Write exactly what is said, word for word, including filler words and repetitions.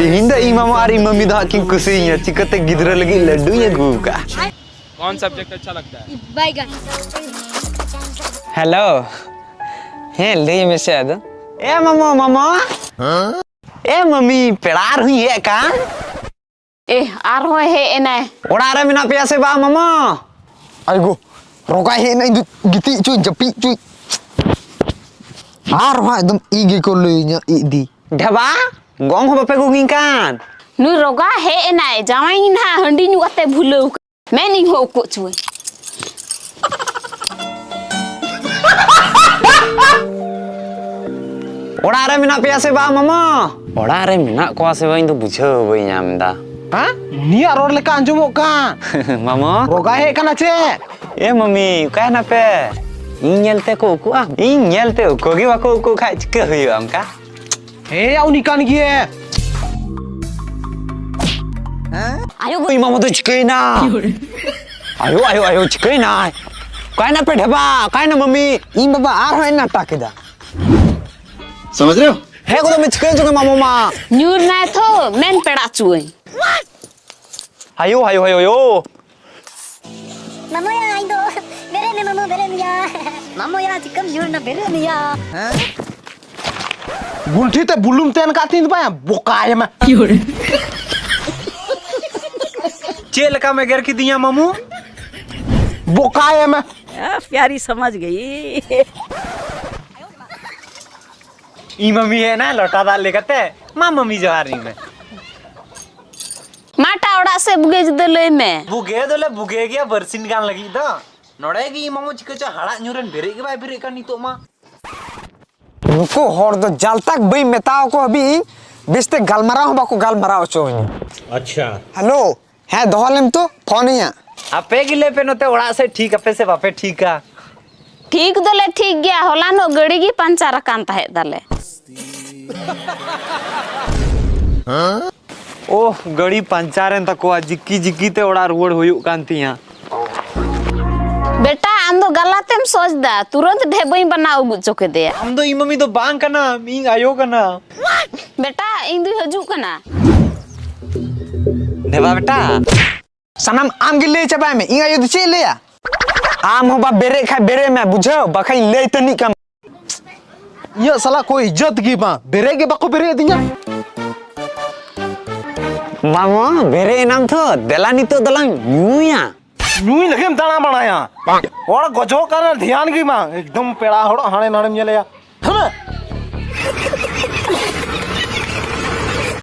ᱛᱮᱦᱮᱧ ᱫᱚ ᱤᱧ ᱢᱟᱢᱟ ᱟᱨ ᱤᱧ ᱢᱟᱹᱢᱤ ᱫᱚ ᱦᱟᱸᱜ ᱠᱤᱱ ᱠᱩᱥᱤᱭᱤᱧᱟ, ᱪᱤᱠᱟᱹᱛᱮ ᱜᱤᱫᱽᱨᱟᱹ ᱞᱟᱹᱜᱤᱫ ᱞᱟᱹᱰᱩᱧ ᱟᱹᱜᱩ ᱟᱠᱟᱫᱼᱟ᱾ कौन सब्जेक्ट अच्छा लगता है? बैगन। ᱦᱮᱞᱳ᱾ ᱦᱮᱸ, ᱞᱟᱹᱭ ᱢᱮᱥᱮ ᱟᱫᱚ᱾ ᱮ ᱢᱟᱢᱟ, ᱢᱟᱢᱟ᱾ ᱮ ᱢᱟᱹᱢᱤ, ᱯᱮᱲᱟ ᱟᱨᱦᱚᱸᱭ ᱦᱮᱡ ᱟᱠᱟᱱ᱾ ᱮ, ᱟᱨᱦᱚᱸᱭ ᱦᱮᱡ ᱮᱱᱟᱭ᱾ ᱚᱲᱟᱜ ᱨᱮ ᱢᱮᱱᱟᱜ ᱯᱮᱭᱟ ᱥᱮ ᱵᱟᱝ ᱢᱟᱢᱟ? ᱟᱭᱜᱳ, ᱨᱚᱜᱟᱭ ᱦᱮᱡ ᱮᱱᱟ, ᱤᱧ ᱫᱚ ᱜᱤᱛᱤᱡ ᱦᱚᱪᱚᱧ, ᱡᱟᱹᱯᱤᱫ ᱦᱚᱪᱚᱧ᱾ ᱟᱨᱦᱚᱸ ᱮᱠᱫᱚᱢ ᱤᱧ ᱜᱮᱠᱚ ᱞᱟᱹᱭᱟᱹᱧᱟ, ᱤᱡ ᱫᱤ᱾ ᱰᱷᱮᱵᱟ, ᱜᱚᱝ ᱦᱚᱸ ᱵᱟᱯᱮ ᱜᱚᱝᱤᱧ ᱠᱟᱱ᱾ ᱱᱩᱭ ᱨᱚᱜᱟ ᱦᱮᱡ ᱮᱱᱟᱭ, ᱡᱟᱶᱟᱭᱤᱧ ᱱᱟᱦᱟᱜ ᱦᱟᱺᱰᱤ ᱧᱩ ᱠᱟᱛᱮ ᱵᱷᱩᱞᱟᱹᱣ ᱠᱟᱱᱟ᱾ ᱢᱮᱱ ᱤᱧ ᱦᱚᱸ ᱩᱠᱩ ᱚᱪᱚᱣᱟᱹᱧ᱾ ᱚᱲᱟᱜ ᱨᱮ ᱢᱮᱱᱟᱜ ᱯᱮᱭᱟ ᱥᱮ ᱵᱟᱝ ᱢᱟᱢᱟ? ᱚᱲᱟᱜ ᱨᱮ ᱢᱮᱱᱟᱜ ᱠᱚᱣᱟ ᱥᱮ ᱵᱟᱝ, ᱤᱧ ᱫᱚ ᱵᱩᱡᱷᱟᱹᱣ ᱵᱟᱹᱧ ᱧᱟᱢ ᱮᱫᱟ᱾ ᱦᱮᱸ? ᱩᱱᱤᱭᱟᱜ ᱨᱚᱲ ᱞᱮᱠᱟ ᱟᱸᱡᱚᱢᱚᱜ ᱠᱟᱱ᱾ ᱢᱟᱢᱟ? ᱨᱚᱜᱟᱭ ᱦᱮᱡ ᱠᱟᱱᱟ ᱪᱮ? ᱮ ᱢᱟᱢᱤ, ᱚᱠᱟᱭᱮᱱᱟ ᱯᱮ? ᱤᱧ ᱧᱮᱞᱛᱮ ᱠᱚ ᱩᱠᱩᱜᱼᱟ? ᱤᱧ ᱧᱮᱞᱛᱮ ᱩᱠᱩ ᱜᱮ ᱵᱟᱠᱚ ᱩᱠᱩᱜ ᱠᱷᱟᱡ ᱪᱤᱠᱟᱹ ᱦᱩᱭᱩᱜᱼᱟ ᱚᱱᱠᱟ? ᱦᱮᱸᱭᱟ, ᱩᱱᱤ ᱠᱟᱱ ᱜᱮᱭᱟ᱾ ᱟᱭᱳ ᱜᱳ, ᱤᱧ ᱢᱟᱢᱟ ᱫᱚ ᱪᱤᱠᱟᱹᱭᱮᱱᱟ? ᱟᱭᱳ, ᱟᱭᱳ, ᱟᱭᱳ, ᱪᱤᱠᱟᱹᱭᱮᱱᱟᱭ? ᱚᱠᱟᱭᱮᱱᱟ ᱯᱮ ᱰᱷᱮᱵᱟ? ᱚᱠᱟᱭᱮᱱᱟ ᱢᱟᱢᱤ? ᱤᱧ ᱵᱟᱵᱟ ᱟᱨᱦᱚᱸ ᱮ ᱱᱟᱴᱟ ᱠᱮᱫᱟ᱾ समझ रहे हो? ᱦᱮᱸ ᱜᱳ, ᱫᱚᱢᱮ ᱪᱤᱠᱟᱹᱭᱮᱱ ᱪᱚᱝ ᱢᱟᱢᱟ ᱢᱟ? ᱧᱩᱨ ᱱᱟᱭ ᱛᱷᱚ, ᱢᱮᱱ ᱯᱮᱲᱟ ᱪᱩᱣᱟᱹᱧ᱾ ᱟᱭᱳ, ᱟᱭᱳ, ᱟᱭᱳ, ᱟᱭᱳ᱾ ᱢᱟᱢᱚᱭᱟ, ᱤᱧ ᱫᱚ ᱵᱮᱨᱮᱫ ᱢᱮ, ᱢᱟᱢᱚ, ᱵᱮᱨᱮᱫ ᱢᱮᱭᱟ᱾ ᱢᱟᱢᱚᱭᱟ, ᱪᱤᱠᱟᱹᱢ ᱧᱩᱨ ᱮᱱᱟ? ᱵᱮᱨᱮᱫ ᱢᱮᱭᱟ᱾ ᱦᱮᱸ? ᱜᱩᱱᱴᱷᱤ ᱛᱮ ᱵᱩᱞᱩᱢ ᱛᱮᱱ ᱠᱟᱜ ᱛᱤᱧ ᱫᱚ ᱵᱟᱝ, ᱵᱚᱠᱟᱭᱮᱢᱟ᱾ ᱪᱮᱫ ᱞᱮᱠᱟᱢ ᱮᱜᱮᱨ ᱠᱤᱫᱤᱧᱟ, ᱢᱟᱢᱩ? ᱵᱚᱠᱟᱭᱮᱢᱟ᱾ आ, प्यारी समझ गई। ᱤᱧ ᱢᱟᱢᱤ ᱦᱮᱡ ᱮᱱᱟ ᱞᱚᱴᱟ ᱫᱟᱜ ᱞᱮᱠᱟᱛᱮ᱾ ᱢᱟ ᱢᱟᱢᱤ ᱡᱚᱦᱟᱨ ᱤᱧ ᱢᱮ᱾ ᱢᱟ ᱮᱴᱟᱜ ᱚᱲᱟᱜ ᱥᱮᱫ ᱵᱩᱜᱮ ᱡᱩᱫᱟᱹ ᱞᱟᱹᱭ ᱢᱮ᱾ ᱵᱩᱜᱮ ᱫᱚᱞᱮ ᱵᱩᱜᱮ ᱜᱮᱭᱟ ᱵᱟᱨᱥᱤᱧ ᱜᱟᱱ ᱞᱟᱹᱜᱤᱫ ᱫᱚ᱾ ᱱᱚᱰᱮ ᱜᱮ ᱤᱧ ᱢᱟᱢᱚ ᱪᱤᱠᱟᱹ ᱪᱚ ᱦᱟᱲᱟᱜ ᱧᱩᱨᱮᱱ, ᱵᱮᱨᱮᱫ ᱜᱮ ᱵᱟᱭ ᱵᱮᱨᱮᱫ ᱠᱟᱱ ᱱᱤᱛᱚᱜ ᱢᱟ᱾ ᱱᱩᱠᱩ ᱦᱚᱲ ᱫᱚ ᱡᱟᱞᱛᱟᱠ ᱵᱟᱹᱧ ᱢᱮᱛᱟᱣᱟᱠᱚ ᱦᱟᱹᱵᱤᱡ ᱤᱧ ᱵᱮᱥᱛᱮ ᱜᱟᱞᱢᱟᱨᱟᱣ ᱦᱚᱸ ᱵᱟᱠᱚ ᱜᱟᱞᱢᱟᱨᱟᱣ ᱦᱚᱪᱚᱣᱟᱹᱧᱟ᱾ ᱟᱪᱪᱷᱟ᱾ ᱦᱮᱞᱳ, ᱦᱮᱸ, ᱫᱚᱦᱚ ᱞᱮᱢ ᱛᱚ, ᱯᱷᱳᱱ ᱟᱹᱧᱟ᱾ ᱟᱯᱮ ᱜᱮ ᱞᱟᱹᱭ ᱯᱮ ᱱᱚᱛᱮ ᱚᱲᱟᱜ ᱥᱮᱫ ᱴᱷᱤᱠ ᱟᱯᱮ ᱥᱮ ᱵᱟᱯᱮ ᱴᱷᱤᱠᱟ? ᱴᱷᱤᱠ ᱫᱚᱞᱮ ᱴᱷᱤᱠ ᱜᱮᱭᱟ, ᱦᱚᱞᱟᱱᱚᱜ ᱜᱟᱹᱰᱤ ᱜᱮ ᱯᱟᱧᱪᱟᱨ ᱟᱠᱟᱱ ᱛᱟᱦᱮᱸᱫ ᱛᱟᱞᱮ᱾ ᱳᱦ, ᱜᱟᱹᱰᱤ ᱯᱟᱧᱪᱟᱨ ᱮᱱ ᱛᱟᱠᱚᱣᱟ, ᱡᱤᱠᱤ ᱡᱤᱠᱤ ᱛᱮ ᱚᱲᱟᱜ ᱨᱩᱣᱟᱹᱲ ᱦᱩᱭᱩᱜ ᱠᱟᱱ ᱛᱤᱧᱟ᱾ ᱵᱮᱴᱟ, ᱟᱢ ᱫᱚ ᱜᱟᱞᱟᱛᱮᱢ ᱥᱚᱪ ᱫᱟ, ᱛᱩᱨᱟᱹᱱᱛ ᱰᱷᱮᱵᱟᱹᱧ ᱵᱟᱱᱟᱣ ᱟᱹᱜᱩ ᱦᱚᱪᱚ ᱠᱮᱫᱮᱭᱟ᱾ ᱟᱢ ᱫᱚ ᱤᱧ ᱢᱟᱢᱤ ᱫᱚ ᱵᱟᱝ ᱠᱟᱱᱟᱢ, ᱤᱧ ᱟᱭᱳ ᱠᱟᱱᱟ᱾ ᱵᱮᱴᱟ, ᱤᱧ ᱫᱩᱧ ᱦᱤᱡᱩᱜ ᱠᱟᱱᱟ᱾ ᱫᱮᱵᱟ ᱵᱮᱴᱟ, ᱥᱟᱱᱟᱢ ᱟᱢ ᱜᱮ ᱞᱟᱹᱭ ᱪᱟᱵᱟᱭ ᱢᱮ, ᱤᱧ ᱟᱭᱳ ᱫᱚ ᱪᱮᱫ ᱮ ᱞᱟᱹᱭᱟ? ᱟᱢ ᱦᱚᱸ ᱵᱟ ᱵᱮᱨᱮᱫ ᱠᱷᱟᱡ ᱵᱮᱨᱮᱫ ᱢᱮ, ᱵᱩᱡᱷᱟᱹᱣ, ᱵᱟᱠᱷᱟᱡ ᱤᱧ ᱞᱟᱹᱭ ᱛᱟᱹᱱᱤᱡ ᱠᱟᱢ᱾ ᱤᱧᱟᱹᱜ ᱥᱟᱞᱟ ᱠᱚ ᱤᱡᱽᱡᱚᱛ ᱜᱮ ᱵᱟᱝ, ᱵᱮᱨᱮᱫ ᱜᱮ ᱵᱟᱠᱚ ᱵᱮᱨᱮᱫ ᱫᱤᱧᱟ᱾ ᱢᱟᱢᱚ, ᱵᱮᱨᱮᱫ ᱮᱱᱟᱢ ᱛᱷᱚ, ᱫᱮᱞᱟ ᱱᱤᱛᱚᱜ ᱫᱚᱞᱟᱝ ᱧᱩᱭᱟ᱾ ᱧᱩᱭ ᱞᱟᱹᱜᱤᱫ ᱮᱢ ᱫᱟᱬᱟ ᱵᱟᱲᱟᱭᱟ? ᱦᱚᱲ ᱜᱚᱡᱚᱜ ᱠᱟᱱᱟ, ᱫᱷᱮᱭᱟᱱ ᱜᱮ ᱵᱟᱝ, ᱮᱠᱫᱚᱢ ᱯᱮᱲᱟ ᱦᱚᱲ ᱦᱟᱸᱰᱮ ᱱᱟᱰᱮᱢ ᱧᱮᱞᱮᱭᱟ᱾ ᱦᱟᱱᱟ᱾